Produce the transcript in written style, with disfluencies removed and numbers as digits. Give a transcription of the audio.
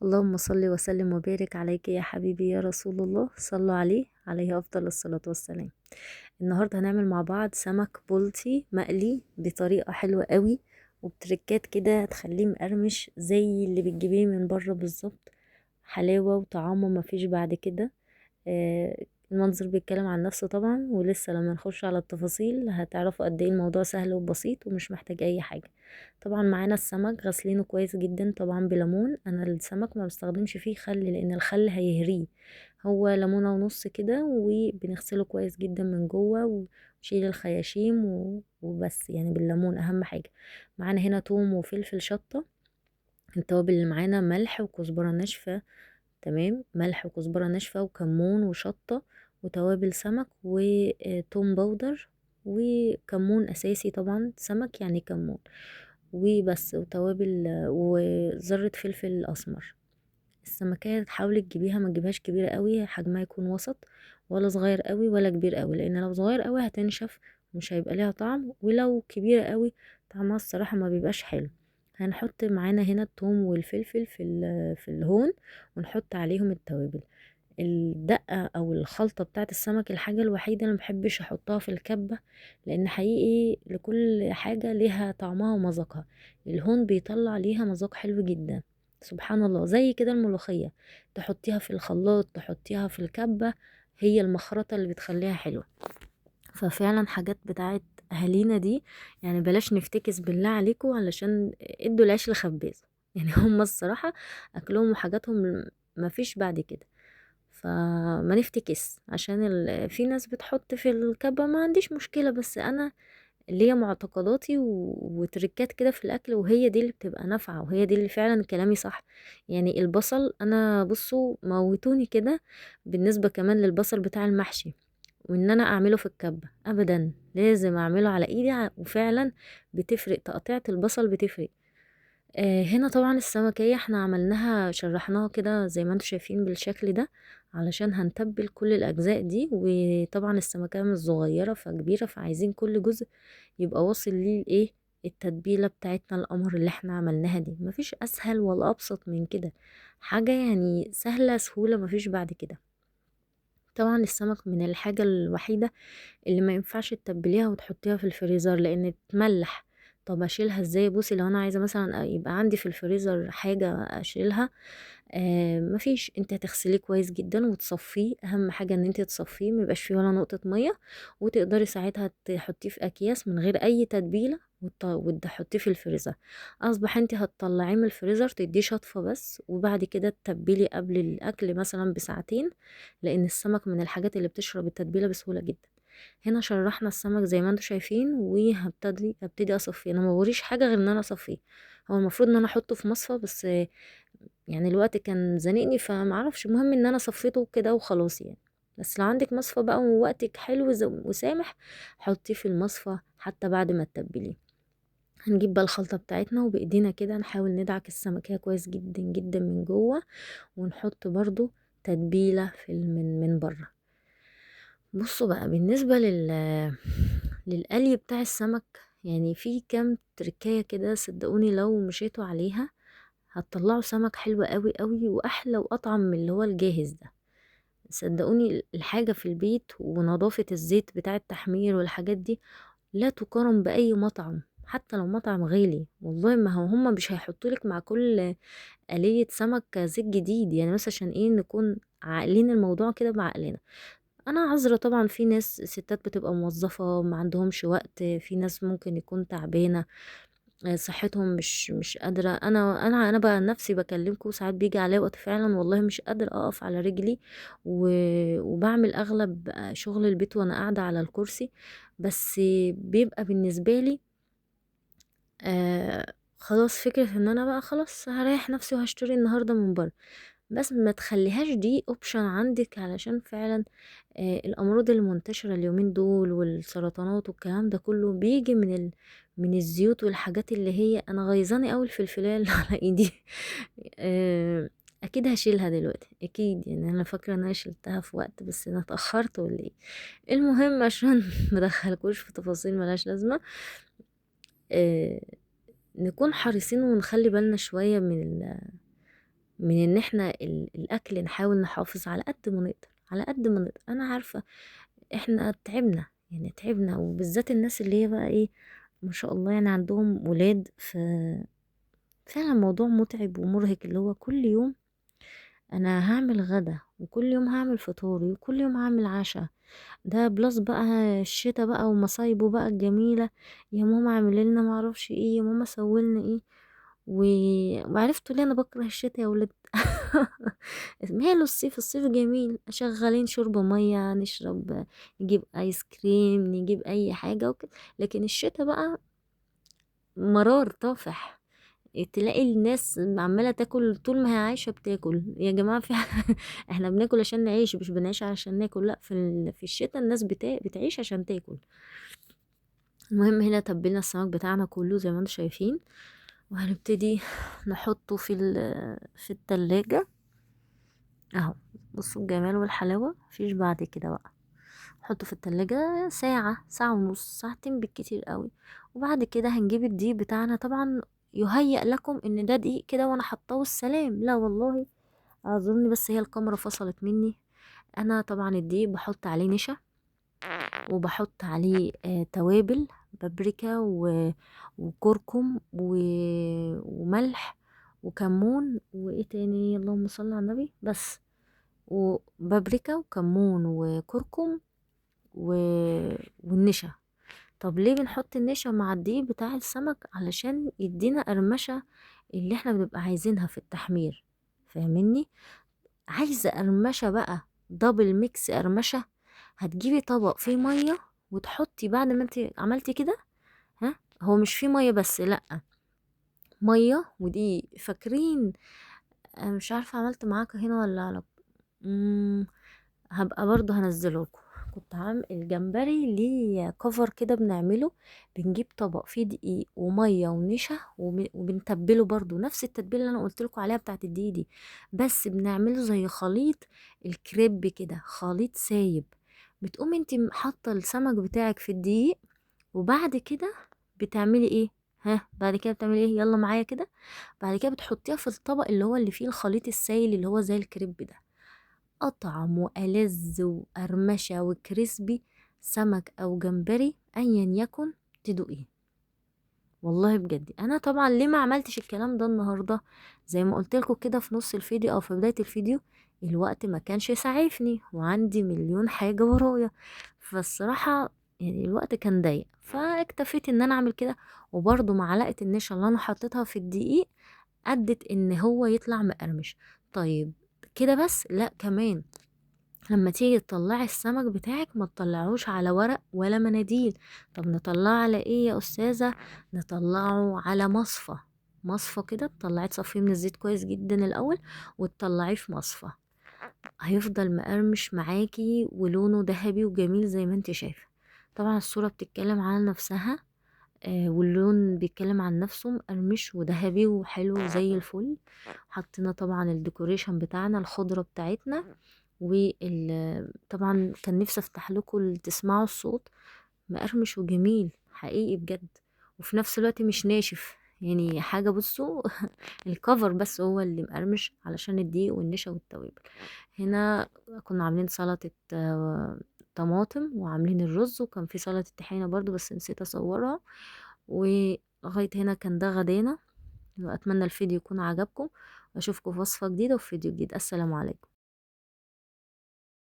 اللهم صل وسلم وبارك عليك يا حبيبي يا رسول الله، صلوا عليه عليه أفضل الصلاة والسلام. النهاردة هنعمل مع بعض سمك بلطي مقلي بطريقة حلوة قوي وبتركات كده تخليه مقرمش زي اللي بتجيبيه من بره بالظبط، حلاوة وطعامه مفيش بعد كده. المنظر بيتكلم عن نفسه طبعا، ولسه لما نخش على التفاصيل هتعرفوا قد ايه الموضوع سهل وبسيط ومش محتاج اي حاجة. طبعا معانا السمك غسلينه كويس جدا طبعا بليمون. انا السمك ما بستخدمش فيه خل لان الخل هيهريه، هو ليمونة ونص كده، وبنغسله كويس جدا من جوه ونشيل الخياشيم وبس، يعني بالليمون اهم حاجة. معانا هنا توم وفلفل شطة، التوابل اللي معانا ملح وكزبرة ناشفة، تمام، ملح وكزبرة ناشفة وكمون وشطة وتوابل سمك وتوم powder وكمون أساسي طبعا، سمك يعني كمون وبس، وتوابل وذرة فلفل أسمر. السمكية حاولي تجيبيها ما تجيبهاش كبيرة قوي، حجمها يكون وسط، ولا صغير قوي ولا كبير قوي، لأن لو صغير قوي هتنشف ومش هيبقى ليها طعم، ولو كبيرة قوي طعمها الصراحة ما بيبقاش حلو. هنحط معانا هنا التوم والفلفل في الهون، ونحط عليهم التوابل. الدقة او الخلطة بتاعت السمك الحاجة الوحيدة اللي مبحبش احطها في الكبة، لان حقيقي لكل حاجة ليها طعمها ومذاقها. الهون بيطلع ليها مذاق حلو جدا سبحان الله، زي كده الملوخية تحطيها في الخلاط تحطيها في الكبة، هي المخرطة اللي بتخليها حلوة. ففعلا حاجات بتاعت اهالينا دي يعني بلاش نفتكس بالله عليكم، علشان ادوا العيش لخبازه يعني هم الصراحة اكلهم وحاجاتهم مفيش بعد كده، فما نفتكس عشان في ناس بتحط في الكبة، ما عنديش مشكلة، بس انا ليا معتقداتي وتركات كده في الاكل، وهي دي اللي بتبقى نافعة، وهي دي اللي فعلا كلامي صح. يعني البصل انا بصوا موتوني كده بالنسبة كمان للبصل بتاع المحشي، وان انا اعمله في الكبة ابدا، لازم اعمله على ايدي، وفعلا بتفرق تقطيعة البصل بتفرق. هنا طبعا السمكية احنا عملناها شرحناها كده زي ما انتم شايفين بالشكل ده، علشان هنتبل كل الاجزاء دي. وطبعا السمكية مش صغيرة فكبيرة، فعايزين كل جزء يبقى واصل ليه الايه التتبيلة بتاعتنا القمر اللي احنا عملناها دي. مفيش اسهل ولا ابسط من كده، حاجة يعني سهلة سهولة مفيش بعد كده. طبعا السمك من الحاجة الوحيدة اللي ما ينفعش تتبليها وتحطيها في الفريزر لان بتملح. طب اشيلها ازاي؟ بصي لو انا عايزه مثلا يبقى عندي في الفريزر حاجة اشيلها، مفيش، انت هتغسليه كويس جدا وتصفية، اهم حاجة ان انت تصفية ما يبقاش فيه ولا نقطة مية، وتقدري ساعتها تحطيه في اكياس من غير اي تتبيله وتحطيه في الفريزر. اصبح انت هتطلعيه من الفريزر تديه شطفه بس، وبعد كده تتبلي قبل الاكل مثلا بساعتين، لان السمك من الحاجات اللي بتشرب التتبيله بسهولة جدا. هنا شرحنا السمك زي ما انتم شايفين، وهبتدي اصفيه. انا ما بوريش حاجة غير ان انا اصفيه، هو المفروض ان انا احطه في مصفى، بس يعني الوقت كان زنقني فما اعرفش، المهم ان انا صفيته كده وخلاص يعني. بس لو عندك مصفى بقى ووقتك حلو وسامح حطيه في المصفى حتى بعد ما تتبليه. هنجيب بقى الخلطة بتاعتنا وبايدينا كده نحاول ندعك السمكيه كويس جدا جدا من جوه، ونحط برضو تتبيله في من بره. بصوا بقى بالنسبة للقلي بتاع السمك، يعني في كام تركاية كده صدقوني لو مشيتوا عليها هتطلعوا سمك حلو قوي قوي واحلى واطعم من اللي هو الجاهز ده. صدقوني الحاجة في البيت ونظافة الزيت بتاع التحمير والحاجات دي لا تقارن بأي مطعم، حتى لو مطعم غالي والله. ما هو هما مش هيحطولك مع كل قلية سمك زيت جديد يعني، بس عشان ايه نكون عاقلين الموضوع كده بعقلنا. انا عذرة طبعا، في ناس ستات بتبقى موظفة ما عندهمش وقت، في ناس ممكن يكون تعبانة صحتهم مش قادرة. انا بقى نفسي بكلمكم ساعات بيجي عليا وقت فعلا والله مش قادرة اقف على رجلي، وبعمل اغلب شغل البيت وانا قاعدة على الكرسي، بس بيبقى بالنسبة لي خلاص فكرة ان انا بقى خلاص هريح نفسي وهشتري النهاردة من بره. بس ما تخليهاش دي option عندك، علشان فعلا الامراض المنتشرة اليومين دول والسرطانات والكلام ده كله بيجي من الزيوت والحاجات اللي هي انا غيظاني قوي الفلفلايه اللي على ايدي. اكيد هشيلها دلوقتي اكيد، يعني انا فاكره ان انا شلتها في وقت بس انا اتاخرت ولا ايه. المهم عشان ما ادخلكوش في تفاصيل ملهاش لازمه، نكون حريصين ونخلي بالنا شوية من من ان احنا الاكل نحاول نحافظ على قد ما نقدر، على قد ما نقدر. انا عارفة احنا تعبنا، يعني تعبنا، وبالذات الناس اللي هي بقى ايه ما شاء الله يعني عندهم ولاد، فعلا موضوع متعب ومرهق، اللي هو كل يوم انا هعمل غدا، وكل يوم هعمل فطوري، وكل يوم هعمل عشاء، ده plus بقى الشتا بقى ومصايبه بقى الجميلة، يا ماما اعملي لنا معرفش ايه، يا ماما سوي لنا ايه. وعرفتوا ليه انا بكره الشتا يا ولاد؟ ماله الصيف، الصيف جميل، شغالين شرب مية، نشرب، نجيب ايس كريم، نجيب اي حاجة وكده. لكن الشتا بقى مرار طافح، تلاقي الناس عماله تاكل طول ما هي عايشه بتاكل. يا جماعة في احنا بناكل عشان نعيش، مش بنعيش عشان ناكل. لا، في الشتا الناس بتعيش عشان تاكل. المهم هنا تبلنا السمك بتاعنا كله زي ما انتم شايفين، وهنبتدي نحطه في التلاجة اهو. بصوا الجمال والحلاوة، مفيش بعد كده بقى. نحطه في التلاجة ساعة، ساعة ونص، ساعتين بالكتير قوي. وبعد كده هنجيب الدقيق بتاعنا. طبعا يهيأ لكم ان ده دقيق كده وانا حطاه والسلام، لا والله اعذروني بس هي الكاميرا فصلت مني. انا طبعا الدقيق بحط عليه نشا، وبحط عليه توابل، بابريكا وكركم وملح وكمون وايه تاني، اللهم صل على النبي، بس وبابريكا وكمون وكركم والنشا. طب ليه بنحط النشا مع الدقيق بتاع السمك؟ علشان يدينا قرمشة اللي احنا بنبقى عايزينها في التحمير، فاهميني؟ عايزة قرمشة بقى double mix قرمشة، هتجيبي طبق فيه مية وتحطي بعد ما انت عملتي كده، ها هو مش فيه مية بس، لا مية ودقيق. فاكرين انا مش عارفة عملت معاكم هنا ولا على هبقى برضو هنزله لكم. كنت عامل الجمبري ليه كفر كده بنعمله، بنجيب طبق فيه دقيق ومية ونشا وبنتبله برضو نفس التتبيله اللي انا قلت لكم عليها بتاعت الدقيق دي، بس بنعمله زي خليط الكريب كده، خليط سايب. بتقوم انت حاطه السمك بتاعك في الدقيق، وبعد كده بتعملي ايه؟ ها بعد كده بتعملي ايه؟ يلا معايا كده. بعد كده بتحطيها في الطبق اللي هو اللي فيه الخليط السايل اللي هو زي الكريب ده، اطعم والذ وقرمشه وكريسبي سمك او جمبري ايا يكن تدوقيه والله بجد. انا طبعا ليه ما عملتش الكلام ده النهارده؟ زي ما قلت لكم كده في نص الفيديو او في بداية الفيديو، الوقت ما كانش سعفني وعندي مليون حاجة ورايا، فالصراحه الوقت كان ضيق، فاكتفيت ان انا اعمل كده. وبرده معلقه النشا اللي انا حطيتها في الدقيق ادت ان هو يطلع مقرمش. طيب كده بس؟ لا، كمان لما تيجي تطلعي السمك بتاعك ما تطلعوش على ورق ولا مناديل. طب نطلعه على ايه يا استاذه؟ نطلعه على مصفى، مصفى كده تطلعيه تصفية من الزيت كويس جدا الاول، وتطلعيه في مصفى، هيفضل مقرمش معاكي ولونه ذهبي وجميل زي ما انت شايفه. طبعا الصورة بتتكلم على نفسها، واللون بيتكلم عن نفسه، مقرمش وذهبي وحلو زي الفل. حطينا طبعا ال decoration بتاعنا، الخضرة بتاعتنا، طبعا كان نفسي افتح لكم تسمعوا الصوت، مقرمش وجميل حقيقي بجد، وفي نفس الوقت مش ناشف، يعني حاجة بصوا ال cover بس هو اللي مقرمش علشان الدقيق والنشا والتوابل. هنا كنا عاملين سلطة طماطم وعاملين الرز، وكان في سلطة طحينة برضو بس نسيت اصورها. ولغاية هنا كان ده غدانا. واتمنى الفيديو يكون عجبكم، واشوفكم في وصفة جديدة وفي فيديو جديد. السلام عليكم.